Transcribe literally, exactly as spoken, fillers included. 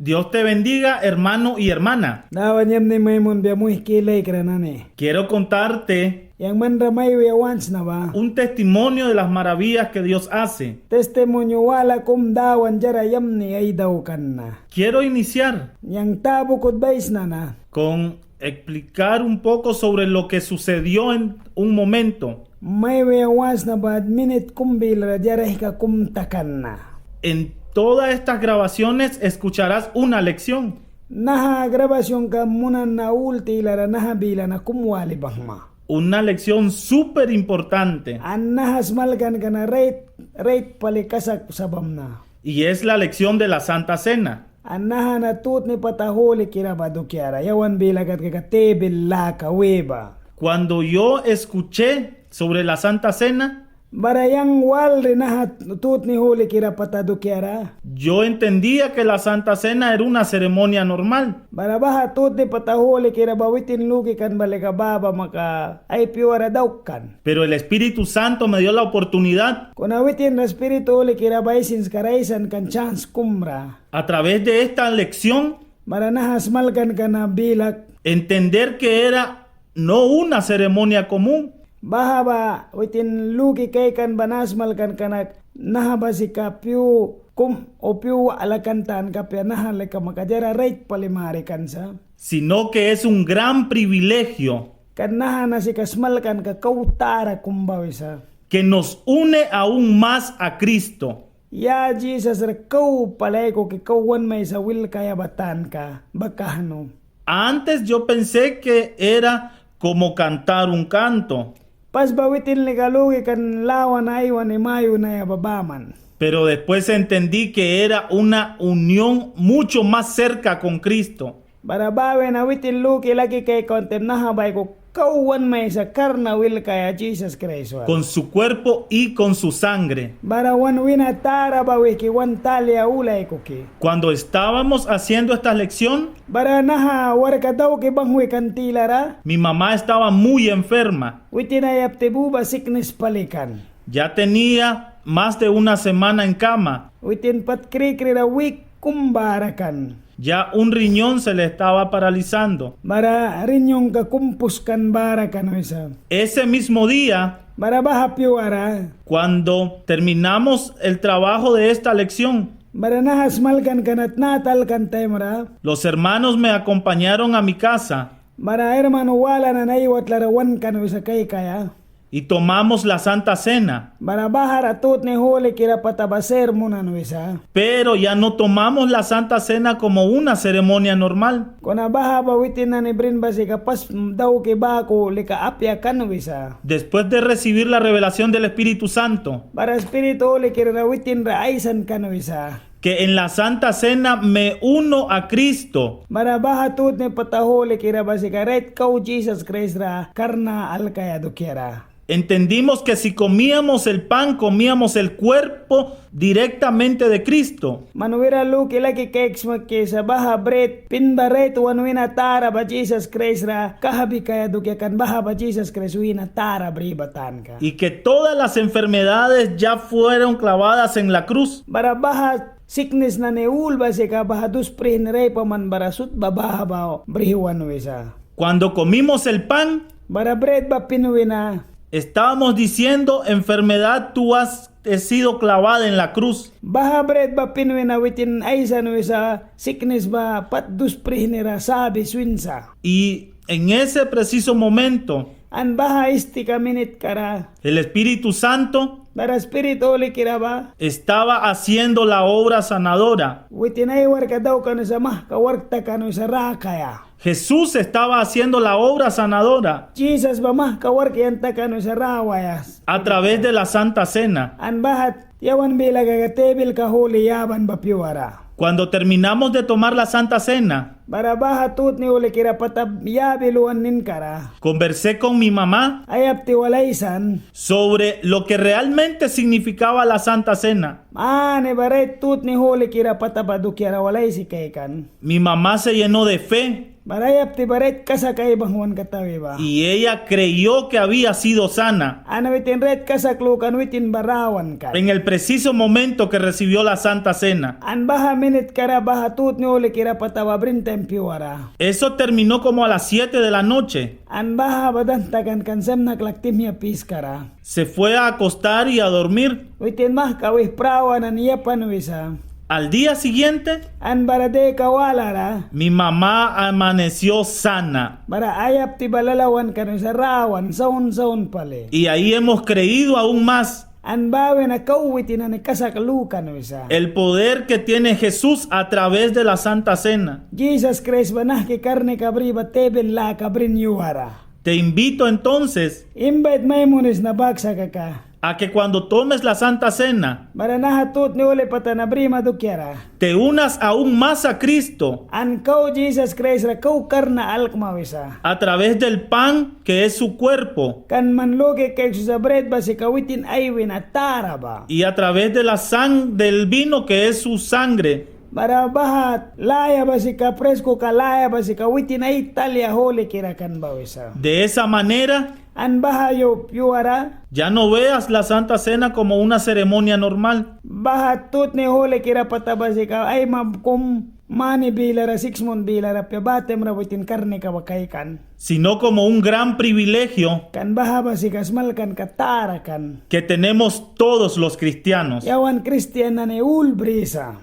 Dios te bendiga, hermano y hermana. Dawan yamni mai munbia, muihki laikra nani. Quiero contarte Yang man ra mai wiaia want sna ba un testimonio de las maravillas que Dios hace. Testimonio wala kum Dawan diara yamni ai daukan na. Quiero iniciar Yang ta bukut baisna na con explicar un poco sobre lo que sucedió en un momento. Mai wiaia want sna ba minit kum bilara diara aihka kum takan na. En todas estas grabaciones escucharás una lección. Naha grabacionka munan na ul tilara naha bila na kum wali banghwma. Una lección súper importante. An naha smalkanka na rait, rait pali kasak sa bamna. Y es la lección de la Santa Cena. An naha na tutni pata hulikira ba dukiara, yawan bila kat kaka tebil laka wi ba. Cuando yo escuché sobre la Santa Cena, bara yang walri naha tutni hulikira pata dukiara, yo entendía que la Santa Cena era una ceremonia normal. Bara baha tutni pata hulikira ba witin luki kan ba lika ba ba maka ai pyuara daukan. Pero el Espíritu Santo me dio la oportunidad. Kuna witin ra Spirit Hulikira ba ai sinskara aisan kan sans kum ra. A través de esta lección, bara naha smalkanka na bila, entender que era no una ceremonia común. Baha ba witin luki kaikan ba naha smalkanka na, naha ba sika pyu kum o pyu wala kan tanka apia, naha lika maka diara rait pali marikan sa. Sino que es un gran privilegio. Kan naha na sika smalkanka kau tara kum ba wisa. Que nos une aún más a Cristo. Ya Jisas ra kau pali aikuki kau wan maisa wilkaia ba tanka ba kahnu. Antes yo pensé que era como cantar un canto. Pas ba witin lika luki kan lawana aiwani mayunaia ba baman. Pero después entendí que era una unión mucho más cerca con Cristo. Bara ba wina witin luki laki kaikan taim naha ba aikuki kau wan maisa karna wilkaia Jisas Kraist wal. Con su cuerpo y con su sangre. Bara wan wina tara ba wihki wan talia ul aikuki. Cuando estábamos haciendo esta lección, bara naha warkka dauki banghwi kan tilara, mi mamá estaba muy enferma. Witin ai yapti bu ba siknis pali kan. Ya tenía más de una semana en cama. Witin pat krikri ra wik kum bara kan. Ya un riñón se le estaba paralizando. Bara riñonka kum puskan bara kan wisa. Ese mismo día, bara baha pyuara, cuando terminamos el trabajo de esta lección, bara naha smalkanka na tnata alkan taimra, los hermanos me acompañaron a mi casa. Bara hermano wala nani ai watlara wan kan wisa kaikaia. Y tomamos la Santa Cena. Bara bahara tutni hulikira pata ba ser munan wisa. Pero ya no tomamos la Santa Cena como una ceremonia normal. Kuna baha ba witin nani brin ba sika pas dauki baku lika apia kan wisa. Después de recibir la revelación del Espíritu Santo, bara Spirit Hulikira ra witin ra aisan kan wisa. Que en la Santa Cena me uno a Cristo. Bara baha tutni pata hulikira ba sika rait kau Jisas Kraist ra karna alkaia dukiara. Entendimos que si comíamos el pan, comíamos el cuerpo directamente de Cristo. Man wira luki laki kaiksma kisa baha brit pin ba rait wan wina tara ba Jisas Kraist ra kahbi kaia dukia kan, baha ba Jisas Kraist wina tara bri ba tanka. Y que todas las enfermedades ya fueron clavadas en la cruz. Bara baha siknis nani ul ba sika baha dus prihni ra aipaman bara sut ba baha ba brihwan wisa. Cuando comimos el pan, bara brit ba pin wina, estábamos diciendo: "Enfermedad, tú has, has sido clavada en la cruz". Baha brit ba pin wina witin aisan wisa: "Siknis ba pat dus prihni ra sabi swin sa". Y en ese preciso momento, an baha istika minitka ra, el Espíritu Santo, bara Spirit Hulikira ba, estaba haciendo la obra sanadora. Witin ai warkka daukan wisa, mahka wark takan wisa rakaia. Jesús estaba haciendo la obra sanadora. Jisas ba mahka wark yan takan wisa rawaia. A través de la Santa Cena. An baha yawan bila kaka tebilka huli yaban ba pyuara. Cuando terminamos de tomar la Santa Cena, bara baha tutni hulikira pata yabi luan ninkara, conversé con mi mamá, ai yapti wal aisan, sobre lo que realmente significaba la Santa Cena. Ani ba rait tutni hulikira pata ba dukiara wal aisi kaikan. Mi mamá se llenó de fe. Bara ai yapti ba rait kasak aibanghwan kata wi ba. Y ella creyó que había sido sana. An witin rait kasak lukan witin ba rawan kan. En el preciso momento que recibió la Santa Cena. An baha minitkara baha tutni hulikira pata ba brin taim pyuara. Eso terminó como a las siete de la noche. An baha ba danh takan kan semna klak tihmia piskara. Se fue a acostar y a dormir. Witin mahka wih prawan an yapan wisa. Al día siguiente, an bara deka walara, mi mamá amaneció sana. Bara ai yapti ba lalawan kan wisa rawan, saun saun pali. Y ahí hemos creído aún más. An ba wina kau witin nani kasak lukan wisa. El poder que tiene Jesús a través de la Santa Cena. Jisas Kraist ba nahki karnika bri ba tebil laka brin yua ra. Te invito entonces, imbait mai munisna bak sa kaka, a que cuando tomes la Santa Cena, bara naha tutni huli pata na brima dukiara, te unas aún más a Cristo, an kau Jisas Kraist ra kau karna alkma wisa, a través del pan que es su cuerpo, kan man luki kaiks wisa brit ba sika witin ai wina tara ba, y a través de la sang-, del vino que es su sangre. Bara baha laya ba sika, preskuka laya ba sika witin ai talia hulikira kan ba wisa. De esa manera, an baha yu-, yua ra, ya no veas la Santa Cena como una ceremonia normal. Baha tutni hulikira pata ba sika aima kum mani bilara, siks mun bilara apia, ba taim ra witin karnika ba kaikan. Sino como un gran privilegio, kan baha ba sika smalkanka tara kan, que tenemos todos los cristianos. Yawan kristian nani ul brisa.